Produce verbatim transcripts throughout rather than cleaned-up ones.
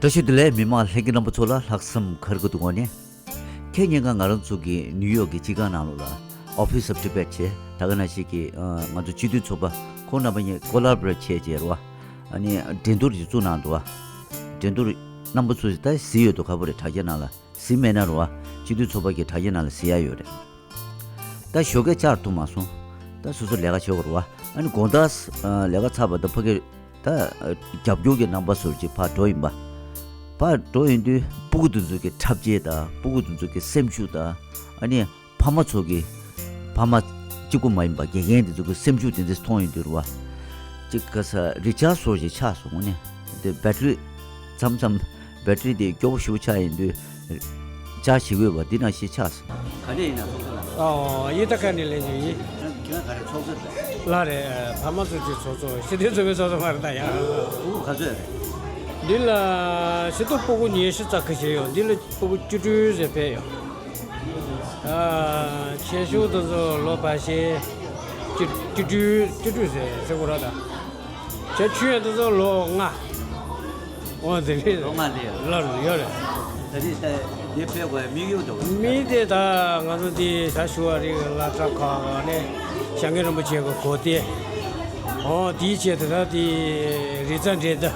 བཀྲ་ཤིས་བདེ་ལེགས། མི་མང་ལྷན་རྒྱས་རྣམ་པ་ཚོ་ལ་ལྷག་བསམ་ཁ་རི་ཁ་ཐུག་སྒོ་ནས། ཁྱེད་ཉིན་གང་ང་རང་ཚོ་གི་ནིའུ་ཡོག་གི་སྤྱི་ཁང་ནང་ལོགས་ལ་Office of Tibet བྱས། ད་ག་ནང་བཞིན་གྱི་ཨ་ང་ཚོ་སྤྱི་འཐུས་ཚོགས་པ་ཁོང་རྣམ་པ་གཉིས་collaborate བྱས་བྱས་རེད་བ། ཨ་ནི་འགྲན་བསྡུར་ཅིག་བཙུགས་གནང་འདུག་བ། འགྲན་བསྡུར་རྣམ་པ་ཚོས་ད་གཟིགས་ཡོད་འདུག་ག་པར་རེད། དྲ་རྒྱ་ནང་ལ་གཟིགས་མེད་ན་རེད་བ། སྤྱི་འཐུས་ཚོགས་པ་གི་དྲ་རྒྱ་ནང་ལ་གཟིགས་ཡ་ཡོད་རེད། ད་ཞོགས་ཀས་བཅར་ཐུབ་མ་སོང་། ད་སོ་སོ་ལས་ཀ་བྱེད་དགོས་རེད་བ། ཨ་ནི་དགོང་དག་ཨ་ལས་ཀ་ཚར་བ་དང་ཕ་གིར་ད་ཨ་རྒྱབ་སྐྱོར་གྱི་རྣམ་པ་ཚོར་ཅིག་ཕར་འགྲོ་ཡིན་པ། ཕར་འགྲོ་ཡོང་དུས་སྤུ་གུ་དེ་ཚོ་གི་འཁྲབ་ཆས་དང་སྤུ་གུ་དེ་ཚོ་གི་སེམས་ཤུགས་དང་། ཨ་ནི་ཕ་མ་ཚོ་གི་ཕ་མ་གཅིག་པུ་མ་ཡིན་པ་དགེ་རྒན་དེ་ཚོ་གི་སེམས་ཤུགས་དེ་འདྲ་མཐོང་ཡོང་དུས་རེད་བ། ཅིག་ག་ས་རི་ཆག་སོར་ཞིག་ཆགས་སོང་ངོ་ནས། དེ་བེ་ཏྲི་མཚམས་མཚམས་བེ་ཏྲི་དེ་སྐྱོ་པོ་ཞེ་པོ་ཆགས་ཡོང་དུས། ཅག་བྱེད་དགོས་པ་འདི་ནང་བཞིན་ཆགས་སོང་། ག་ནས་ཡིན་ན་ཚོགས་གཙོ་ལགས། ཨོ་ཡིན། ད་ག་ནས་ལེན་རྒྱུ་ཡིན། ཁྱེད་རང་ག་རེ་ཚོགས་གཙོ་རེད། ལགས་རེད། ཕ་མ་ཚོ་གི་ཚོགས་གཙོ། སྤྱི་མཐུན་ཚོགས་པའི་ཚོགས་གཙོ་མ་རེད་ད་ཡ། ཕྲུ་གུ་ག་ཚོད་རེད། འདི་ལ་སྤྱི་བཏང་སྤུ་གུ་ཉི་ཤུ་རྩ་ཁ་ཤས་ཡོད། འདི་ལ་སྤུ་གུ་བཅུ་དྲུག་ཟེར་ཕེབས་ཡོད། ཨ་ཆེ་ཤོས་དེ་ཚོ་ལོ་བ་ཤེས་བཅུ་བཅུ་དྲུག་བཅུ་དྲུག་ཟེར་ཟེར་དགོས་རེད་ད། ཆ་ཆུང་ཡང་དེ་ཚོ་ལོ་ལྔ། འོ་དེ་རེད། ལོ་ལྔ་དེ་ཡོད། ལ་ཡོད་རེད། ད་རེས་ད་དེ་ཕེབས་དགོས་དམིགས་ཡུལ་འདྲ་བོ། དམིགས་དེ་ད་ང་ཚོ་དེ་ད་ཞུ་བ་རིགས་སློབ་གྲྭ་ཁག་ནས་ཞང་གི་རིན་པོ་ཆེ་གི་གོ་སྟེ། འོ་དེའི་ཆེད་དུ་ད་དེ་རི་རྩ་འགྲན་ད།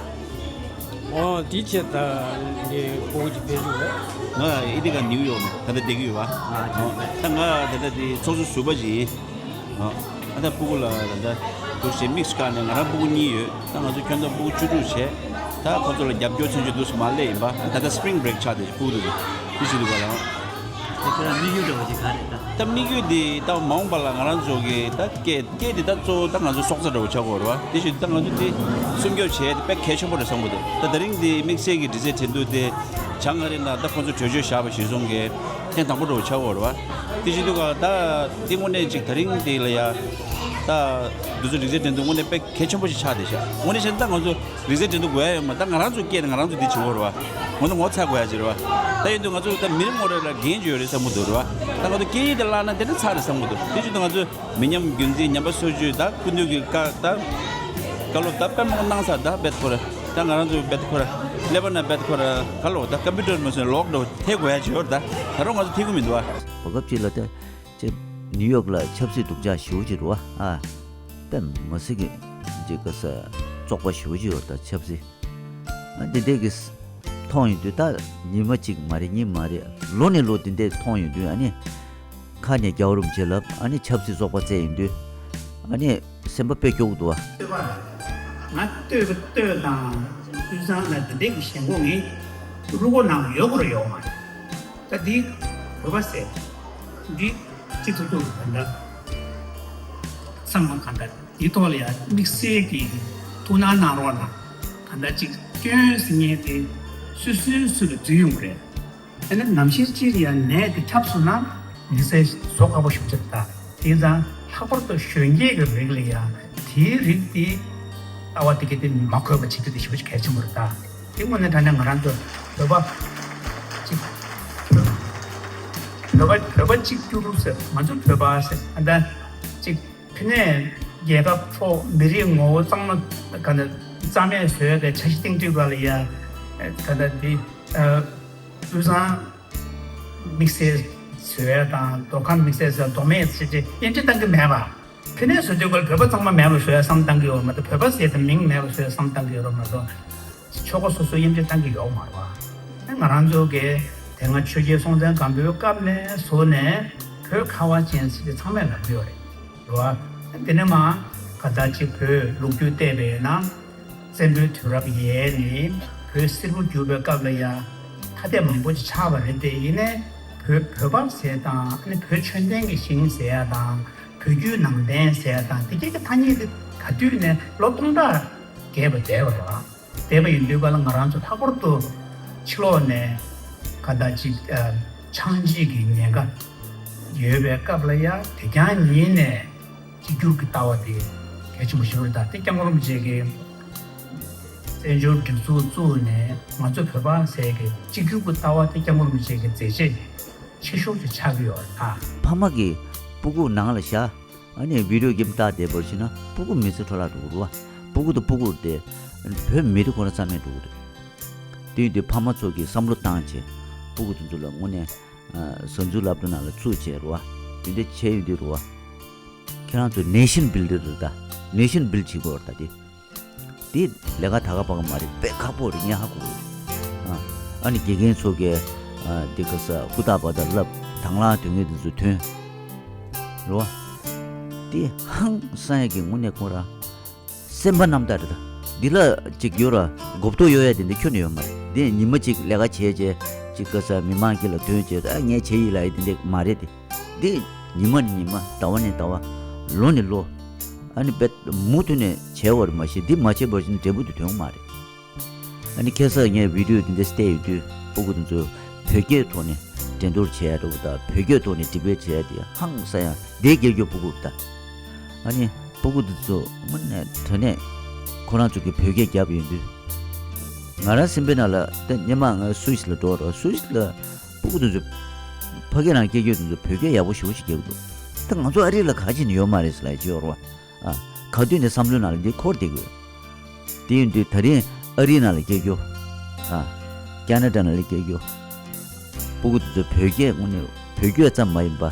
འོ་དེའི་ཆེད་དུ་ད་དེ་སྤུ་གུ་ཅིག་ཕེབས་བཅུག་རེད། ང་ཨི་ཐི་ག་ནིའུ་ཡོག་ནས་ད་ལྟ་བསྡད་ཀྱི་ཡོད་པ། ད་ང་ད་ལྟ་དེ་ཚོགས་གཙོ་ཟུར་པ་ཅིག་ཡིན། ཨ་ད་སྤུ་གུ་ལ་ད་ལྟ་འདུག་སེ་དམིགས་སུ་བཀར་ནས་ང་རང་སྤུ་གུ་གཉིས་ཡོད། ད་ང་ཚོ་ཁྱོན་བསྡོམས་སྤུ་གུ་བཅུ་དྲུག་བྱས། ད་ཁོ་ཚོ་ལ་རྒྱབ་སྐྱོར་མཚོན་ཆེད་འདུག་སེ་མར་སླེབས་ཡིན་པ། ད་ལྟ་སི་པི་རིང་བྷི་རེག་ཆགས་བསྡད་སྤུ་གུ་དེ་ཚོ་དེ་བྱེད་འདུག་ག་ལ། དེ་ཁྱེད་རང་དམིགས་ཡུལ་འདྲ་བོ་ཅིག་ག་རེད་ད། ད་དམིགས་ཡུལ་དེ་ད་མ་འོངས་པ་ལ་ང་རང་ཚོ་གི་ད་སྐད་སྐད་དེ་ད་གཙོ་བོ་ད་ང་ཚོ་སྲོག་རྩ་འདྲ་བོ་ཆགས་ཀྱི་ཡོད་རེད་བ། དེ་བཞིན་ད་ང་ཚོ་དེ་སྲུང་སྐྱོབ་བྱས་དེ་དཔེ་གལ་ཆེན་པོ་རེད་བསམ་གྱི་འདུག་ད་དེ་རིང་དེ་དམིགས་བསལ་གྱི་རིག་རྩལ་འགྲན་བསྡུར་དེ་བྱང་ཨ་རི་ནང་ད་ཁོང་ཚོ་གྲོས་ཆོད་བཞག་པ་གཞིར་བཟུང་གི་ཐེངས་དང་པོ་འདྲ་བོ་ཆགས་ཀྱི་ཡོད་རེད་བ། དེ་བཞིན་དུ་ག་ད་དེ་དངོས་གནས་ཅིག་དེ་རིང་དེ་ལ་ཡ་ད་འདི་ཚོ་རིག་རྩལ་འགྲན་བསྡུར་དངོས་གནས་དཔེ་གལ་ཆེན་པོ་ཞིག་ཆགས་བསྡད་ཤག་དངོས་གནས་བཤད་ན་ད་ང་ཚོ་རིག་རྩལ་འགྲན་བསྡུར་དགོས་ཡ་ཡོད་མ་རེད། ད་ང་རང་ཚོ་སྐད་ནས་ང་རང་ཚོ་འདི་བྱེད་ཀྱི་ཡོད་རེད་བ། ངོ་ཚ་ངོ་ཚ་དགོས་ཡ་ཅིག་རེད་བ། ད་ཡིན་དུས་ང་ཚོ་ད་མི་རེ་ངོ་རེ་ལ་འགན་ཅིག་ཡོད་རེད་བསམ་གྱི་འདུག་རེད་བ། ད་ང་ཚོ་སྐད་ཡིག་དེ་བརླག་ན་དེ་ནི་ཚར་རེད་བསམ་གྱི་འདུག་དེ་བཞིན་དུ་ང་ཚོ་མི་ཉམས་རྒྱུན་འཛིན་ཉམས་པ་སོར་ཆུད་ད་སྐུ་མདུན་གྱི་བཀའ་ད་བཀའ་སློབ་ད་དཔེ་མང་པོ་གནང་ཚར། ད་བེད་ཁོ་ར་ད་ང་རང་ཚོ་བེད་ཁོ་ར་ཀླད་པ་ན་བེད་ཁོ་ར་ག་ལོག་ད་ཀམ་པུ་ཊར་མ་སོན་ལོག་འགྲོ་ཐེ་དགོས་ཡ་ཅིག་ཡོད་རེད། ད་ད་རུང་ང་ཚོ་ཐེ་གི་མི་འདུག་ཨ། གོ་སྐབས་ཅིག་ལ་ད་ཅེ་ནིའུ་ཡོག་ལ་ཆབ་སྲིད་སྡུག་ཅག་ཞེ་པོ་ཅིག་འདུག་ཨ། ཨ་དཔེ་མི་སྲིད་ཀྱི་ཅིག་ག་ས་བཙོག་པ་ཞེ་པོ་ཅིག་ཡོད་རེད། ད་ཆབ་སྲིད། ཨ་འདི་འདྲས་ཀྱི་མཐོང་ཡོང་དུས་ད་ཉི་མ་གཅིག་མ་རེད་གཉིས་མ་རེད་ལོ་ནས་ལོ་འདི་འདྲས་མཐོང་ཡོང་དུས་ཨ་ནི་ཁ་ནས་རྒྱལ་བ་རིན་པོ་ཆེ་ལབ། ཨ་ནི་ཆབ་སྲིད་བཙོག་པ་བཙལ་ཡོང་དུས་ཨ་ནི་སེམས་པ་དཔེ་སྐྱོ་པོ་འདུག་ཨ། ལྟོས་པ་ང་ལྟོས་པ་ལྟོས་དང་དབུས་གཙང་ལ་འདི་འདྲས་ཀྱི་ཞེན་ཁོག་ངས་རུ་སྒོ་ནང་ཡོད་དགོས་རེད་ཡོད་མ་རེད། ད་འདི་བོད་པ་ཟེར་འདི་སྤྱི་ཚོགས་ཐོག་གི་ག་འདྲ་བསམ་བློ་ག་འདྲ། དེའི་ཐོག་ལ་ཡང་དམིགས་བསལ་གྱི་ཐུགས་སྣང་གནང་རོགས་གནང་། གང་ལྟར་ཅིག་སྐྱོན་ཟེར་མཁན་དེ་སོ་སོའི་སུ་ལ་འཛུལ་ཡོང་གི་རེད། དེ་ནས་ནམ་ཞིག་ཅིག་ལ་ཡང་ནད་དེ་ཁྱབ་སོང་ན་ཉེན་སེལ་བཟོ་ཁག་པོ་ཞིག་ཆགས་ད། དེ་ཙང་ལྷག་པར་དུ་གཞོན་སྐྱེས་ཀྱི་རིགས་ལ་ཡང་དེའི་རིགས་དེ་ལྟ་བ་དེ་ག་དེ་མ་འཁོད་པ་བྱེད་རྒྱུ་དེ་ཞེ་པོ་ཅིག་གལ་ཆེན་པོ་རེད་ད། དེ་དངོས་གནས་དྲང་གནས་ང་རང་ཚོ་བོད་པ་ཅིག་བོད་པ་བོད་པ་གཅིག་གྱུར་ཟེར་ང་ཚོ་བོད་པ་ཟེར་ད་ཅིག་ཕ་ནས་རྒྱལ་ཁབ་ཕྱོགས་མི་རིགས་ངོ་བོ་གཙང་མ་ག་འདྲ་རྩ་མེད་བཟོས་པའི་འཆར་གཞི་བཏིང་དུས་ག་ལ་ཡ་ག་འདྲ་འདི་དབུས་གཙང་དམིགས་བསལ་བཟོ་ཡ་དང་མདོ་ཁམས་དམིགས་བསལ་བཟོ་མདོ་སྨད་ཟེར་ཏེ་དབྱེ་འབྱེད་བཏང་གི་མེད་པ། ཕ་ནས་བཟོ་དུས་ག་ལ་བོད་པ་གཙང་མ་མེད་པ་བཟོ་ཡ་བསམ་བཏང་གི་ཡོད་མ་གཏོགས་བོད་པ་ཟེར་ཏེ་མིང་མེད་པ་བཟོ་ཡ་བསམ་བཏང་གི་ཡོད་རེད་མ་གཏོགས། ཕྱོགས་ཁག་སོ་སོ་དབྱེ་འབྱེད་བཏང་གི་ཡོད་མ་རེད་བ། ང་རང་ཚོ་གི་དེ་སྔ་ཆོས་རྒྱལ་སྲོང་བཙན་སྒམ་པོའི་སྐབས་ནས་བཟུང་ནས་བོད་ཁ་བ་ཅན་ཟེར་ཏེ་ཚང་མས་ལབ་ཀྱི་ཡོད་རེད་བ། དེ་ནས་མ་ག་ད་ཅིག་བོད་ལོ་རྒྱུས་བལྟས་པས་ན་བཙན་པོའི་དུས་རབས་ཡས་ནས་བོད་སིལ་བུར་གྱུར་པའི་སྐབས་ལ་ཡ་ཐ་དད་མང་པོ་ཅིག་ཆགས་པ་རེད་དེ། ཡིན་ནའི་བོད་བོད་པ་ཟེར་དང་ཨ་ནི་བོད་ཆོས་ལྡན་གྱི་ཞིང་ཟེར་ཡ་དང་བོད་བརྒྱུད་ནང་བསྟན་ཟེར་ཡ་དང་དེ་གྱད་ཀྱི་ཐ་སྙད་དེ་ག་དུས་ནས་ལོ་སྟོང་ཕྲག་བརྒལ་བ་བསྡད་པ་རེད་བ། བསྡད་པ་ཡིན་དུས་ག་ལ་ང་རང་ཚོ་ལྷག་པར་དུ་ཕྱི་ལོགས་ནས་ག་ད་ཅིག་ཨ་ཆགས་འཇིག་གི་ཉེན་ཁ་ཡོད་པའི་སྐབས་ལ་ཡ་དེ་རྐྱང་ཉིད་ནས་གཅིག་གྱུར་གྱི་ལྟ་བ་དེ་གལ་ཆེན་པོ་ཞིག་རེད། ད་དེ་སྐྱབས་མགོན་རིན་པོ་ཆེ་གིས་བཙན་བྱོལ་སྒྲིག་འཛུགས་བཙུགས་ནས་ང་ཚོ་བོད་པ་ཟེར་གི་གཅིག་གྱུར་གྱི་ལྟ་བ་དེ་སྐྱབས་མགོན་རིན་པོ་ཆེ་གི་མཛད་རྗེས་ཆེ་ཤོས་ཅིག་ཆགས་ཀྱི་ཡོད་རེད་ད། ཕ་མ་གིས་སྤུ་གུ་ནང་ལ་བཞག་ཨ་ནི་བི་ཌིའོ་གེམ་ལྟ་བསྡད་པར་བྱས་ན་སྤུ་གུ་མི་ཚེ་འཕྲོ་བརླག་འགྲོ་གི་རེད་བ། སྤུ་གུ་དང་སྤུ་གུ་དེ་བོད་མི་རིགས་ཁོ་ན་རྩ་མེད་འགྲོ་གི་རེད། དེ་ཡིན་དུས་ཕ་མ་ཚོ་གིས་བསམ་བློ་བཏང་བྱས་སྤུ་གུ་དེ་ཚོ་ལ་དངོས་གནས་ཨ་གཟའ་འཛུགས་སློབ་གྲྭ་ནང་ལ་བཙུགས་བྱས་རེད་བ། དེ་འདྲ་བྱས་ཡོད་དུས་རེད་བ། ཁྱེད་རང་ཚོ་nation builder རེད་ད། nation build བྱེད་དགོས་རེད་ད་དེ། དེ་ལས་ཀ་ད་ག་པ་ག་མ་རེད། དཔེ་ཁག་པོ་རེད། ངས་ཧ་གོ་གི་རེད། ཨ་ཨ་ནི་དགེ་རྒན་ཚོ་གིས་ཨ་དེ་ག་ས་ཧུར་ཐག་འབད་ཐག་བསླབ། དང་བླངས་དོན་གཉེར་དེ་ཚོ་ཐོན། རེད་བ། དེ་ཧང་སང་ཡ་གི་དངོས་གནས་ཁོ་ར་སེམས་པ་རྣམ་དག་རེད་ད། འདི་ལ་ཅིག་ཡོད་ར་མགོ་ཐོག་གཡོ་ཡ་དེ་འདྲ་ཁྱོན་ནས་ཡོད་མ་རེད། འདི་ཉི་མ་གཅིག་ལས་ཀ་བྱས་བྱས་ཅིག་ག་ས་མི་མང་གི་ལ་ཐོན་བྱས་ཨ་ངས་བྱས་ཡིན་ལབ་ཡ་དེ་འདྲ་མ་རེད་དེ། འདི་ཉི་མ་ནས་ཉི་མ་ཟླ་བ་ནས་ཟླ་བ་ལོ་ནས་ལོ། ཨ་ནི་དཔེ་མུ་མཐུད་ནས་བྱས་པ་རེད་མ་གཞི་འདི་མ་བྱས་པར་ཕྱིན་འབྲས་བུ་དེ་ཐོན་མ་རེད། ཨ་ནི་ཁ་སང་ངས་video འདི་འདྲ་བལྟས་ཡོད་དུས་སྤུ་གུ་དེ་ཚོས་བོད་སྐད་ཐོག་ནས་འགྲན་བསྡུར་བྱས་འགྲོ་བ་དང་བོད་སྐད་ཐོག་ནས་debate བྱས་དེ་ཧང་སང་ཡ་དེ་སྐད་སྐྱོ་སྤུ་གུ་ད། ཨ་ནི་སྤུ་གུ་དེ་ཚོ་དངོས་གནས་དྲང་གནས་ཁོ་རང་ཚོ་གི་བོད་སྐད་རྒྱབ་ཡོང་དུས། ང་རང་སེམས་པའི་ནང་ལ་ད་སྔོན་མ་ང་སུད་སི་ལ་འགྲོ་རོགས། སུད་སི་ལ་སྤུ་གུ་དེ་ཚོ་ཕ་སྐད་རང་སྐད་སྐྱོ་དེ་ཚོ་བོད་སྐད་ཡག་པོ་ཞེ་པོ་ཞིག་རྒྱབ་འདུག་ད་ང་ཚོ་ཨ་རི་ལ་ག་ཅི་ནས་ཡོད་མ་རེད་ཟེར་ལབ་ཡ་ཅིག་ཡོད་རེད་བ། ཨ། ག་དུས་ནས་བསམ་བློའི་ནང་ལ་འདི་འཁོར་བསྡད་དགོས། དེ་ཡིན་དུས་ད་རིང་ཨ་རིའི་ནང་ལ་སྐད་སྐྱོ། ཨ། ཀ་ན་ཌ་ནང་ལ་སྐད་སྐྱོ། སྤུ་གུ་དེ་ཚོ་བོད་སྐད་དངོས་གནས་བོད་སྐད་ཙམ་མ་ཡིན་པ།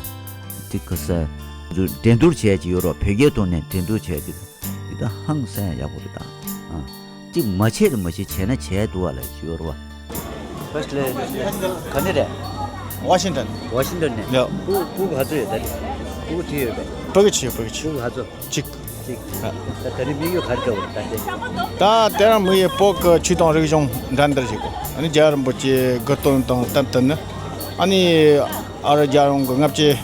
དེ་ག་ས། འགྲན་བསྡུར་བྱས་ཀྱི་ཡོད་རོགས། བོད་སྐད་ཐོག་ནས་འགྲན་བསྡུར་བྱས་ཏེ། འདི་ད་ཧང་སང་ཡག་པོ་རེད་ད། ཨ། གཅིག་མ་བྱས་དང་མ་བྱས་བྱས་ན་བྱས་འདུག་བ་ལ་ཞུ་བ་རེད་བ། First ལས་ག་ནས་རེད། Washington Washington ནས། ཡ། སྤུ་སྤུ་གུ་ག་ཚོད་ཡོད་ད་རེད། སྤུ་གུ་དེ་ཡོད་པས། ཕ་གི་ཆེ་ཕ་གི་ཆེ། སྤུ་གུ་ག་ཚོད། གཅིག་གཅིག་ད་ད་རེས་དམིགས་ཡུལ་ག་རེ་འདྲ་བོ་རེད་ད་དེ། ད་དེ་རང་དམིགས་ཡུལ་བོད་ཀྱི་ཆོས་དང་རིག་གཞུང་འགྲན་བསྡུར་བྱེད་དགོས། ཨ་ནི་རྒྱལ་བ་རིན་པོ་ཆེའི་དགུ་སྟོན་དང་སྟབས་བསྟུན་ནས། ཨ་ནི་ཨ་རི་རྒྱལ་ཡོངས་ཀྱི་ལྔ་བཅུ།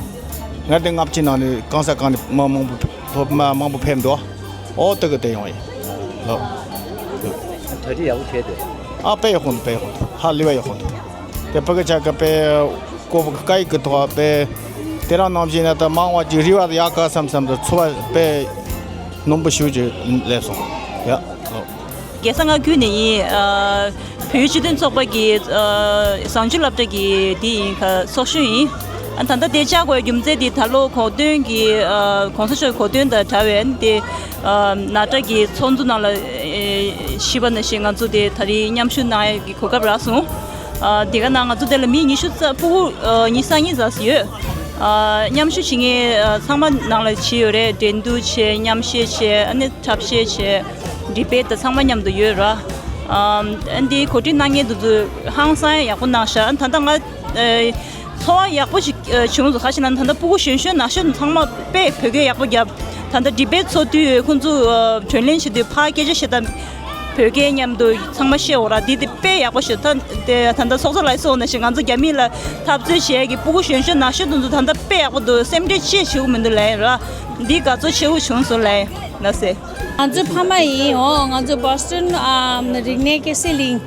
ལྔ་བཅུ་ང་བཅུ་ནང་ནས་གང་ས་གང་ནས་མི་མང་པོ་སློབ་མ་མང་པོ་ཕེབས་འདུག་ཨོ་དེ་གི་དེ་ཡོང་ཡིན། ལོ། གྲ་སྒྲིག་ཡག་པོ་བྱས་ཏེ། ཨ་དཔེ་ཡག་པོ་འདུག་དཔེ་ཡག་པོ་འདུག་ཧ་ལས་པ་ཡག་པོ་འདུག་དེ་ཕ་གི་ཆ་གི་དཔེ་ཀོ་བ་སྐད་ཡིག་གི་ཐོག་དཔེ་དེ་རང་ནང་བཞིན་ན་ད་མང་བ་ཅིག་རིག་པ་ཡག་ག་བསམ་བསམ་དུ་འཚོ་བ་དཔེ་རྣོན་པོ་ཞེ་པོ་ཅིག་སླེབས་སོང་། ཡ་ལོ། རྒྱལ་ས་མངའ་ཁུལ་ནས་ཡིན། ཨ། བོད་ཡིག་སྤྱི་མཐུན་ཚོགས་པ་གི། ཨ། བཟང་སྤྱོད་སློབ་གྲྭ་གི་དེ་ཡིན་ཁ་ཚོགས་གཞོན་ཡིན། ཨ། ད་ལྟ་དེ་བཅར་དགོས་རྒྱུ་མཚན་དེ་ད་ལོ་གོ་སྟོན་གྱི། ཨ། གོང་ས་མཆོག་གོ་སྟོན་དང་འདྲ་བའི་དེ། ཨ། ནཱ་ཊ་གི་ཚོགས་འདུ་ནང་ལ། ཨེ། ཞུས་པ་ནང་བཞིན་ང་ཚོ་དེ་ད་རེས་མཉམ་ཞུགས་གནང་ཡག་གི་གོ་སྐབས་རག་སོང་། ཨ། དེ་ག་ནང་ང་ཚོ་དེ་ལ་མི་ཉི་ཤུ་རྩ་སྤུ་གུ། ཨ། ཉི་ཤུ་རྩ་གཉིས་ཙམ་ཡོད། ཨ། མཉམ་ཞུགས་བྱེད་མཁན། ཨ། ཚང་མ་ནང་ལ་བྱས་ཡོད་རེད། འགྲན་བསྡུར་བྱས། མཉམ་བཤད་བྱས། ཨ་ནི་འཁྲབ་བཤད་བྱས། ཌི་བེཊ་དང་ཚང་མ་མཉམ་དུ་ཡོད་ར། ཨམ། ཨ་འདི་གོ་སྒྲིག་གནང་མཁན་དེ་ཚོས་ཧང་སང་ཡག་པོ་གནང་ཤག་ཨ་ད་ལྟ་ང་། ཨེ། ཚོར་བ་ཡག་པོ་ཞིག་ཨེ། བྱུང་སོང་། ག་ཞིག་ན་ད་ལྟ་སྤུ་གུ་གཞོན་གཞོན་ནག་ཤོས་ཚང་མ་དཔེ་བོད་སྐད་ཡག་པོ་རྒྱབ། ད་ལྟ་ཌི་བེཊ་ཚོགས་དུས་ཁོང་ཚོ་ཨ། བགྲོ་གླེང་བྱེད་དུས་ཕར་སྐད་ཆ་བཤད་དང་། བོད་སྐད་མཉམ་དུ་ཚང་མ་བཤད་འོ་ར། འདི་དེ་དཔེ་ཡག་པོ་ཞིག་ད་དེ་ད་ལྟ་ཚོགས་གཙོ་ལགས་གསུངས་ནང་བཞིན་ང་ཚོ་རྒྱ་མི་ལ་འཐབ་རྩོད་བྱེད་ཡག་གི་སྤུ་གུ་གཞོན་གཞོན་ནག་ཤོས་དེ་ཚོ་ད་ལྟ་དཔེ་ཡག་པོ་འདུག་སེམས་ཁྲལ་ཅི་བྱེད་དགོས་མི་འདུག་ལབ་ཡིན་ར། འདི་དགའ་ཚོར་ཆེ་བོ་བྱུང་སོང་ལབ་ཡིན། ལགས་སེ། ང་ཚོའི་ཕ་མ་ཡིན། འོ་ང་ཚོ་བོ་སི་ཊོན་ཨམ་རིག་གནས་སྐྱེད་སྲིང་གླིང་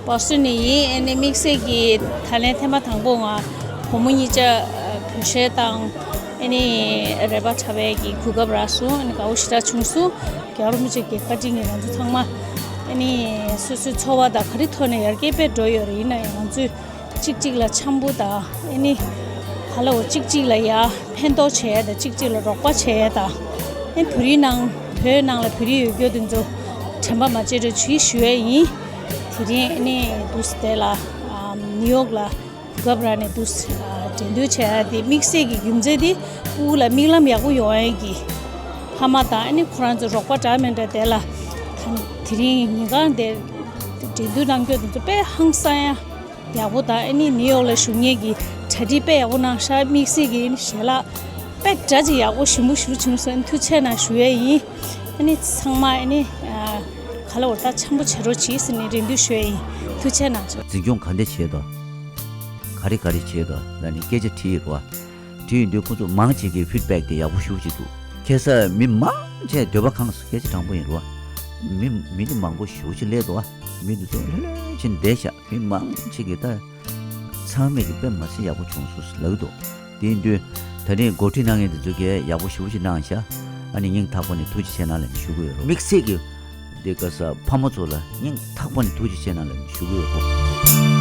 བོ་སི་ཊོན་ནས་ཡིན། ཨ་ནི་དམིགས་བསལ་གྱི་ད་ལན་ཐེངས་མ་དང་པོ་ང་བུ་མོ་གཉིས་ཆ་བོད་གཞས་དང་ཨ་ནི་རེད་པ་འཁྲབ་པའི་གི་གོ་སྐབས་རག་སོང་། ཨ་ནི་དགའ་བོ་ཞེ་དྲག་བྱུང་སོང་། རྒྱལ་བ་རིན་པོ་ཆེ་གི་བཀའ་དྲིན་གྱིས་ང་ཚོ་ཚང་མ་ཨ་ནི་སོ་སོའི་འཚོ་བ་དང་ག་རེ་ཐོག་ནས་ཡར་རྒྱས་དཔེ་འགྲོ་ཡོད་རེད། ཡིན་ན་ཡང་ང་ཚོས་གཅིག་གཅིག་ལ་འཆམ་པོ་དང་ཨ་ནི་ག་ལ་འོ་གཅིག་གཅིག་ལ་ཡ་ཕན་ཐོགས་བྱེད་ཡ་དང་གཅིག་གཅིག་ལ་རོགས་པ་བྱེད་ཡ་དང་ཨ་ནི་བོད་རིགས་ནང་བོད་ནང་ལ་བོད་རིགས་ཡོད་རྒྱུ་དེ་ཚོ་དྲན་པ་མ་བརྗེད་རོགས་གྱིས་ཞུ་ཡ་ཡིན། དེ་རིང་ཨ་ནི་དུས་དེ་ལ་ཨམ་ནིའུ་ཡོག་ལ་གོ་སྐབས་རག་ནས་དུས་ཨ་འགྲན་བསྡུར་བྱེད་ཡ་དེ་དམིགས་བསལ་གྱི་རྒྱུ་མཚན་དེ་སྤུ་གུ་ལ་མིག་ལམ་ཡག་པོ་ཡོང་ཡ་གི་ཕ་མ་དང་ཨ་ནི་ཁོ་རང་ཚོ་རོགས་པ་འདྲ་མི་འདྲ་དེ་ལ་ད་དེ་རིང་ཉིན་གང་དེ་འགྲན་བསྡུར་གནང་རྒྱུ་དེ་ཚོ་དཔེ་ཧང་སང་ཡ། ཡག་པོ་དང་ཨ་ནི་ནིའུ་ཡོག་ལ་བཞུགས་མཁན་གྱི་གྲ་སྒྲིག་དཔེ་ཡག་པོ་གནང་ཤག་དམིགས་བསལ་གྱི་ཞལ་ལག་དཔེ་འདྲ་ཅིག་ཡག་པོ་ཞིམ་པོ་ཞིམ་པོ་བྱུང་སོང་། ཐུགས་རྗེ་ཆེ་གནང་ཞུ་ཡས་ཡིན། ཨ་ནི་ཚང་མ་ཨ་ནི་ག་ལ་འོ་ད་འཆམ་པོ་བྱེད་རོགས་གྱིས་ཟེར་ནས་རེ་འདུན་ཞུ་ཡས་ཡིན། ཐུགས་རྗེ་ཆེ་གནང་། འཛིན་སྐྱོང་ག་འདྲ་བྱས་འདུག་ག་རེ་ག་རེ་བྱས་འདུག་ལབ་ནས་སྐད་ཆ་དྲིས་ཡོད་རེད་བ། དེ་ཡིན་དུས་ཁོ་ཚོ་མང་ཆེ་གི་ཕིཌ་བེག་དེ་ཡག་པོ་ཞེ་པོ་ཅིག་འདུག་ཁ་སང་མི་མང་ཆེ་འདོད་པ་ཁེངས་སོང་། སྐད་ཆ་དྲང་པོ་ཡིན་རོ། མི་མི་འདི་མང་པོ་ཞེ་པོ་ཅིག་སླེབས་འདུག་མི་འདི་ཚོ་ལྷོད་ལྷོད་བྱས་ནས་བསྡད་ཤག་མི་མང་ཆེ་གི་ད་ཚང་མས་ཀྱི་དཔེ་མ་སྲིད་ཡག་པོ་བྱུང་སོང་ལབ་འདུག་དེ་ཡིན་དུས་ད་ནི་འགོ་ཁྲིད་གནང་མཁན་འདི་ཚོ་གིས་ཡག་པོ་ཞེ་པོ་ཅིག་གནང་ཤག་ཨ་ནི་སྙིང་ཐག་པ་ནས་ཐུགས་རྗེ་ཆེ་གནང་ལབ་ནས་ཞུ་གི་ཡོད་རོ། དམིགས་བསལ་གྱི་འདི་ག་ས་ཕ་མ་ཚོ་ལ་སྙིང་ཐག་པ་ནས་ཐུགས་རྗེ་ཆེ་གནང་ལབ་ནས་ཞུ་གི་ཡོད་རོ།